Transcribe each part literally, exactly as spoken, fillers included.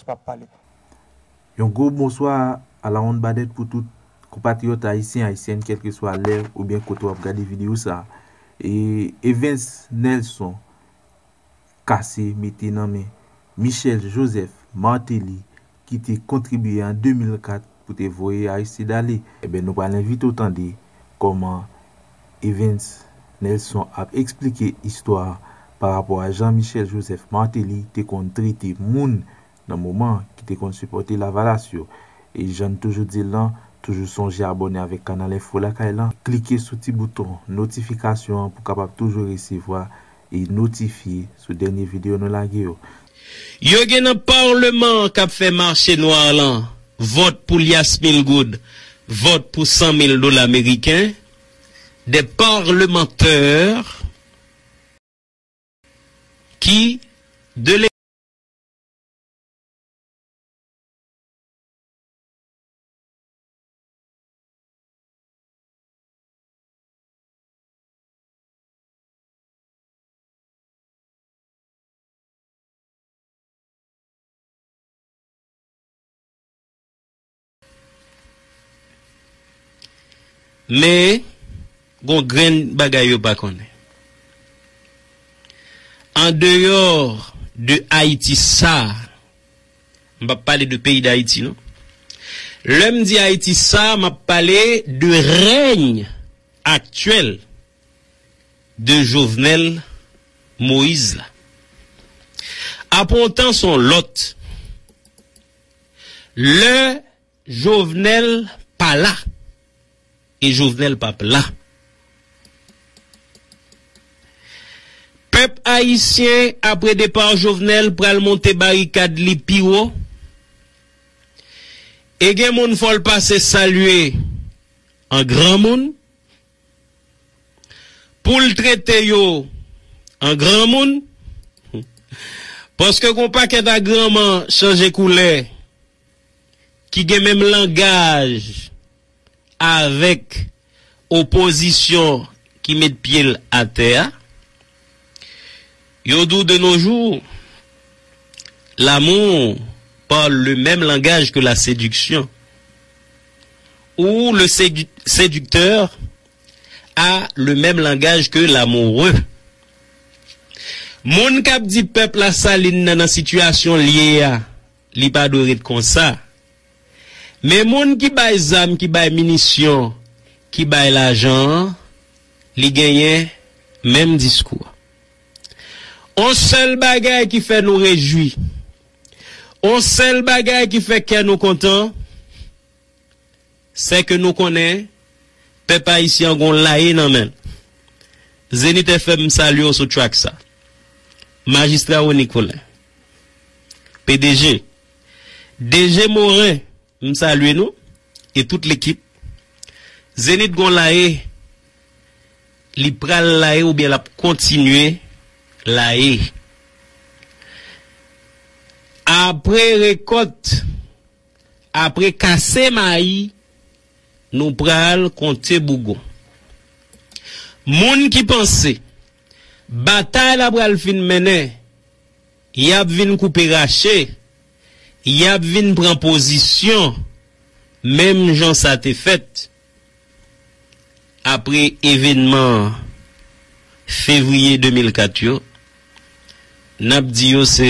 P ap pale. Yon gwo bonswa a la wonn badèt pou tout konpatriyòt ayisyen, ayisyèn, kèlkeswa lè oubyen kote w ap gade videyo sa a. E Evens Nelson kase mete nan men Michel Joseph Martelly ki te kontribye an de mil kat pou te voye Aristide ale. Ebyen, nou pral envite w tande kòman Evens Nelson ap eksplike istwa a pa rapò a jan Michel Joseph Martelly te konn trete moun nan moman ki te konn sipòte Lavalas yo. E jan n toujou di l lan, toujou sonje abòne avèk Kanal Enfo Lakay lan, klike sou ti bouton notifikasyon an pou w kapab toujou resevwa e notifye sou dènye videyo nou lage yo. Yo gen nan palman k ap fè mache nwa lan, vòt pou Lyasmin Goud, vòt pou san mil dola meriken, des parlementaires qui, de Men, gon grenn bagay yo pa konnen. Andeyò de Ayiti sa, m p ap pale de peyi Dayiti, non. Lè m di Ayiti sa, m ap pale de rèy aktyèl de Jovenel Moïse la. Apre yon tan, se yon lòt. Lè Jovenel pa la, e Jovenel p ap la. Pèp ayisyen, apre depa Jovenel, pral monte barikad li pi wo. E gen moun fò l pase salye an granmoun, pou l trete yo an granmoun, paske gon pakèt agranman chanje koulè ki gen menm langaj avèk opozisyon ki met pye l atè a. Yo di w de nos jours, l'amour parle le même langage que la séduction, ou le sédu- séducteur a le même langage que l'amoureux. Moun k ap di pèp Lasalin nan nan sitiyasyon l ye a, li pa dwe ret konsa. Men moun ki bay zam, ki bay minisyon, ki bay lajan an, li genyen menm diskou a. On sèl bagay ki fè nou rejwi, on sèl bagay ki fè kè nou kontan, sè ke nou konnen pèp ayisyen an gon laye nan men l. Zenith F M, m salye w sou track sa. Majistra Rony Colin, P D G, D G Morin, m salye nou e tout lekip. Zenith gon laye, li pral laye oubyen l ap kontinye laye. Apre rekòt, apre kase mayi, nou pral konte bougon. Moun ki panse batay la pral fin mennen, y ap vin koupe rache, y ap vin pran pozisyon, menm jan sa te fèt apre evènman fevriye de mil kat yo, n ap di yo se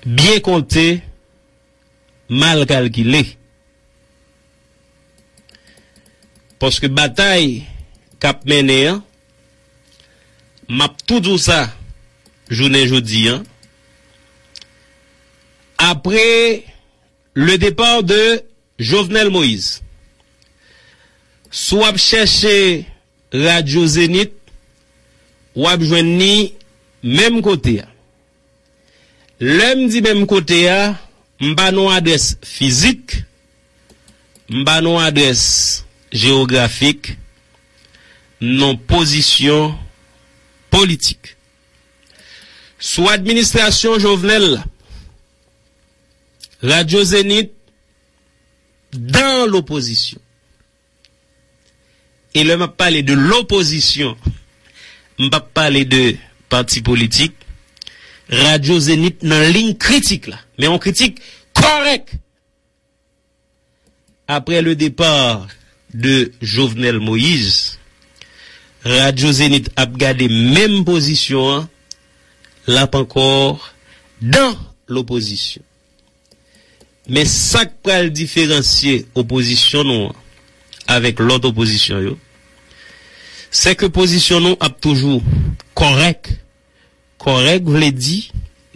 byen konte, mal kalkile. Paske batay k ap mennen an, m ap tou di w sa jounen jodi an, apre le départ de Jovenel Moïse, si w ap chèche Radyo Zenith, w ap jwenn li menm kote a. Lè m di menm kote a, m pa nan yon adrès fizik, m pa nan yon adrès jewografik, m nan yon pozisyon politik. Sou administrasyon Jovenel la, Radyo Zenith dans l'opposition. E lè m ap pale de lopozisyon, m p ap pale de pati politik, Radyo Zenith nan liy kritik la, men yon kritik kòrèk. Après le départ de Jovenel Moïse, Radyo Zenith ap gade menm pozisyon an, l ap ankò dan lopozisyon. Men sa k pral diferansye opozisyon nou an avèk lòt opozisyon yo, se ke pozisyon nou ap toujou kòrèk. Kòrèk vle di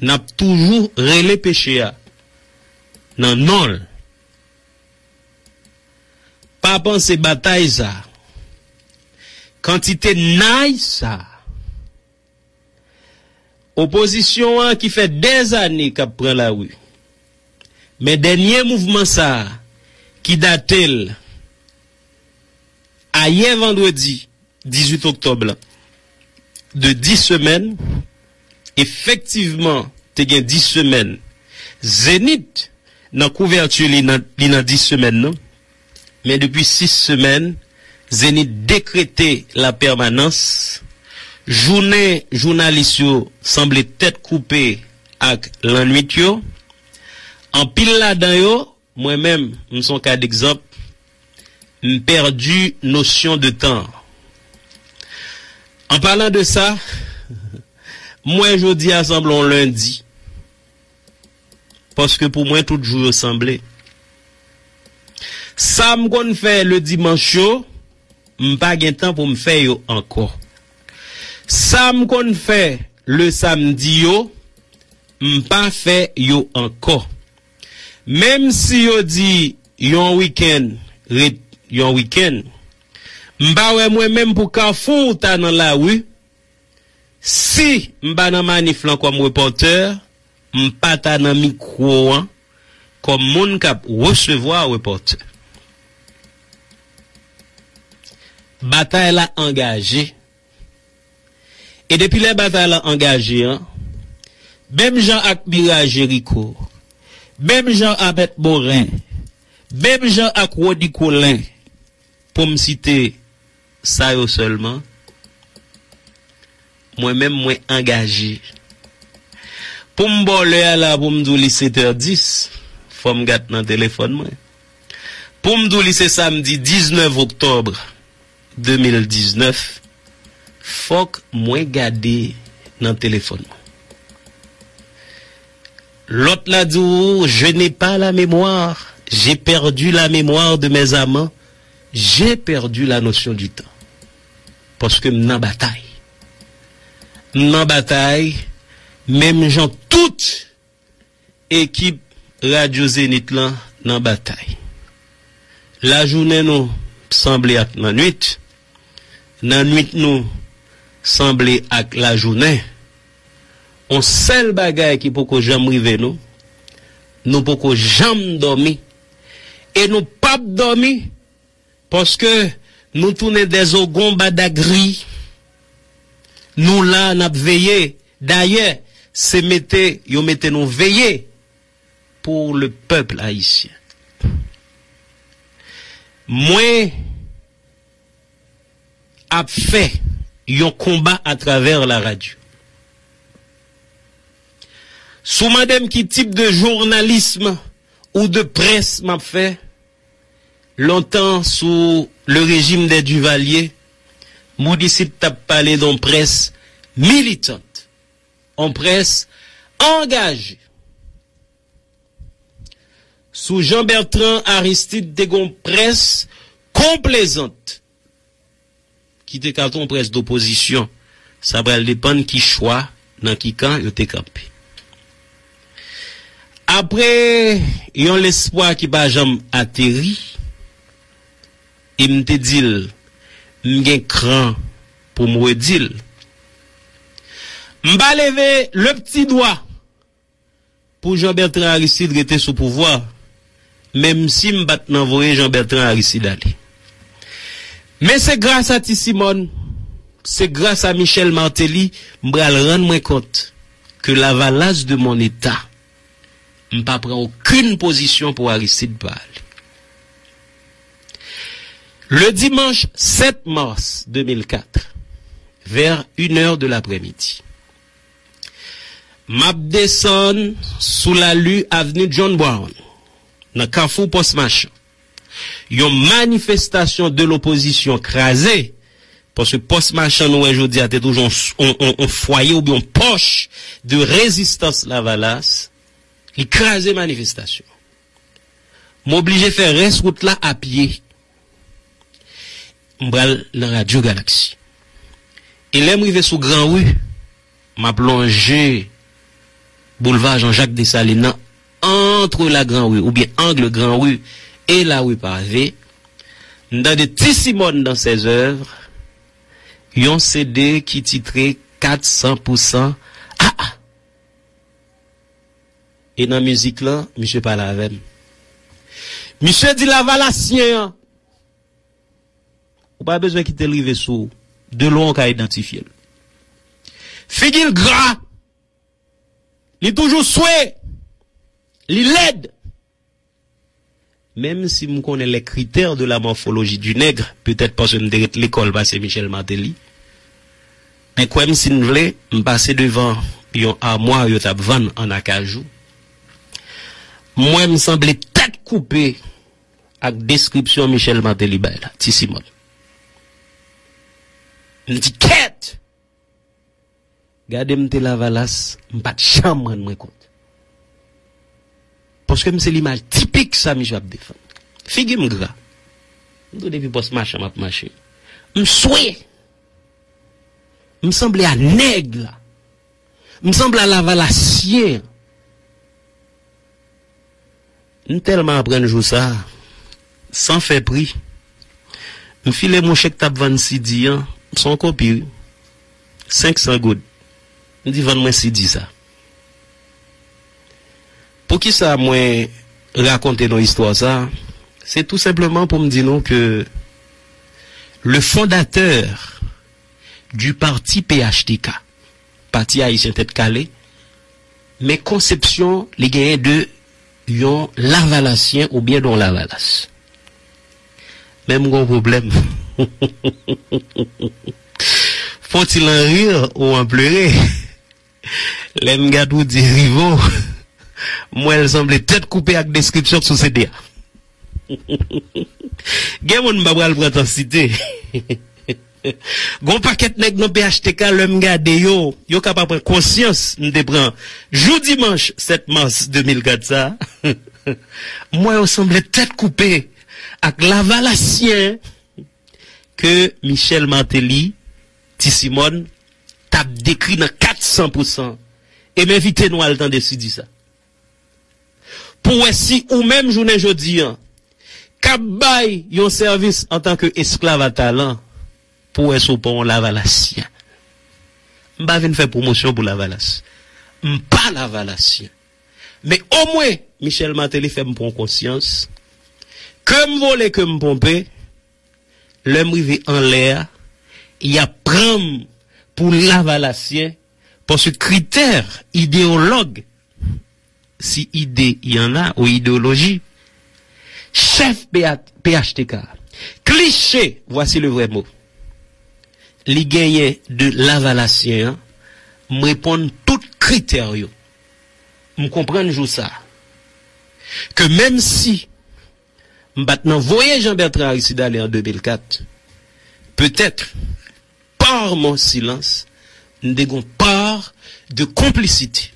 n ap toujou rele peche a nan non l. Pa panse batay sa, kantite nay sa, opozisyon an ki fè dèzane k ap pran lari, men dènye mouvman sa a ki date l ayè vandredi dizuit oktòb la, de dis semèn, efektivman, te gen dis semèn. Zenith, nan kouvèti li nan, li nan dis semèn nan. Men depi sis semèn, Zenith dekrete lapèmanans. Jounen jounalis yo sanble tèt koupe ak lannwit yo. Anpil ladan yo, mwen menm, m se yon ka degzanp, m pèdi nosyon de tan. An palan de sa, m wè jodi a sanble yon lendi. Paske pou mwen, tout jou yo sanble. Sa m konn fè le dimanch yo, m pa gen tan pou m fè yo ankò. Sa m konn fè le samdi yo, m pa fè yo ankò. Menm si yo di yon wikenn ret yon wikenn, m pa wè mwen menm pou Kafou ta nan lari, si m pa nan manif lan kòm repòtè, m pa ta nan mikwo an kòm moun k ap resevwa repòtè. Batay la angaje. E depi lè batay la angaje an, menm jan ak Mira Jeriko, menm jan ak Mèt Moren, menm jan ak Rony Colin, pou m site sa yo sèlman, mwen menm mwen angaje. Pou m ba w lè a la, pou m di w li sèt è dis, fò m gad nan telefòn mwen. Pou m di w li se samdi diznèf oktòb de mil diznèf, fòk mwen gade nan telefòn mwen. Lòt la di w, je n'ai pas la mémoire, j'ai perdu la mémoire de mes amants, j'ai perdu la notion du temps. Paske m nan batay. M nan batay, menm jan tout ekip Radyo Zenith lan nan batay. Lajounen nou sanble ak lannwit, lannwit nou sanble ak lajounen. On sèl bagay ki poko janm rive nou, nou poko janm dòmi. E nou p ap dòmi, paske nou tounen dèzogon badagri. Nou la, n ap veye. Dayè, se mete yo mete nou veye pour le peuple haïtien. Mwen ap fè yon konba atravè la radyo. Si w mande m ki tip de jounalism ou de près m ap fè, lontan sou le régime des Duvalier, moun isit t ap pale de yon près militant, yon près angaje. Sou Jean Bertrand Aristide te gen yon près konplezant ki te ka tou yon près dopozisyon. Sa pral depann ki chwa, nan ki kan yo te kanpe. Apre yon lespwa ki pa janm ateri, e m te di l, m gen kran pou m redi l. M pa leve le pti dwa pou Jean Bertrand Aristide rete sou pouvwa, menm si m pa t nan voye Jean Bertrand Aristide ale. Men se gras a Ti Simòn, se gras a Michel Martelly, m pral rann mwen kont ke lavalas de mon eta, m pa pran okenn pozisyon pou Aristide pa ale. Le dimanche sept mars deux mille quatre, vers une heure de l'après-midi, M ap desann sou lari Avni John Brown, nan kafou Pòs Machan. Yon manifestasyon de lopozisyon kraze, paske Pòs Machan nou wè jodi a te toujou yon, yon, yon, yon fwaye oubyen yon pòch de rezistans Lavalas, li kraze manifestasyon. M oblije fè rès wout la a pye. M pral nan Radyo Galaksi. E lè m rive sou Gran Ri, m ap lonje boulva Jean-Jacques Dessalines nan, antre la Gran Ri oubyen angle Gran Ri e lari Pave. M tande Ti Simòn dans ses œuvres, yon C D ki titre kat san pou san. Ah, ah! E nan mizik lan, misye pale avè m. Misye di Lavalasyen an, ou pa bezwen kite l rive sou ou. De lwen ou ka idantifye l. Figi l gra. Li toujou swe. Li lèd. Menm si m konnen les critères de la morphologie du nègre, petèt paske m te ret lekòl pase Michel Martelly, men kwè m si n vle, m pase devan yon amwa yo t ap vann an Akajou. M wè m sanble tèt koupe ak deskripsyon Michel Martelly bay la, Ti Simòn. M di, kèt! Gade m te Lavalas, m pa t janm rann mwen kont. Paske m se limaj tipik sa misye ap defann. Figi m gra. M tou depi Pòs Machan m ap mache. M swe. M sanble a nèg la. M sanble a Lavalasyen. M tèlman aprann jou sa a, san fè pri. M file mouche k t ap vann sidi an, s on kopi wi, senk san goud. M di, vann mwen sidi sa. Poukisa mwen rakonte nou istwa sa? Se tou senpleman pou m di nou ke le fondateur du parti P H T K, Pati Ayisyen Tèt Kale, men konsepsyon li genyen de yon Lavalasyen oubyen de yon Lavalas. Men m gen yon pwoblèm. Faut-il en rire ou en pleurer? Lè m gade ou di Rivo, m wè l sanble tèt koupe ak deskripsyon k sou C D a. Gen moun m pa pral pran tan site. Gon pakèt nèg nan P H T K, lè m gade yo, yo ka pa pran konsyans m te pran jou dimanch sèt mas de mil kat sa. M wè yo sanble tèt koupe ak Lavalasyen ke Michel Martelly, Ti Simòn, t ap dekri nan kat san pou san. E m envite nou al tande sidi sa. Pou wè si ou menm jounen jodi an, k ap bay yon sèvis antanke esklav a talan, pou wè si w pa yon Lavalasyen. M pa vin fè pwomosyon pou Lavalas. M pa Lavalasyen. Men omwen, Michel Martelly fè m pran konsyans. Ke m vole, ke m ponpe, lè m rive anlè a, y ap pran m pou Lavalasyen, paske kritè ideyològ, si ide y en a, ou ideyoloji, chèf P H T K, cliché, voici le vrai mot, li genyen de Lavalasyen an, m reponn tout kritè yo. M konprann jou sa a. Ke menm si m pa t nan voye Jean Bertrand Aristide ale an de mil kat, petèt, par mon silence, m te gon par de konplisite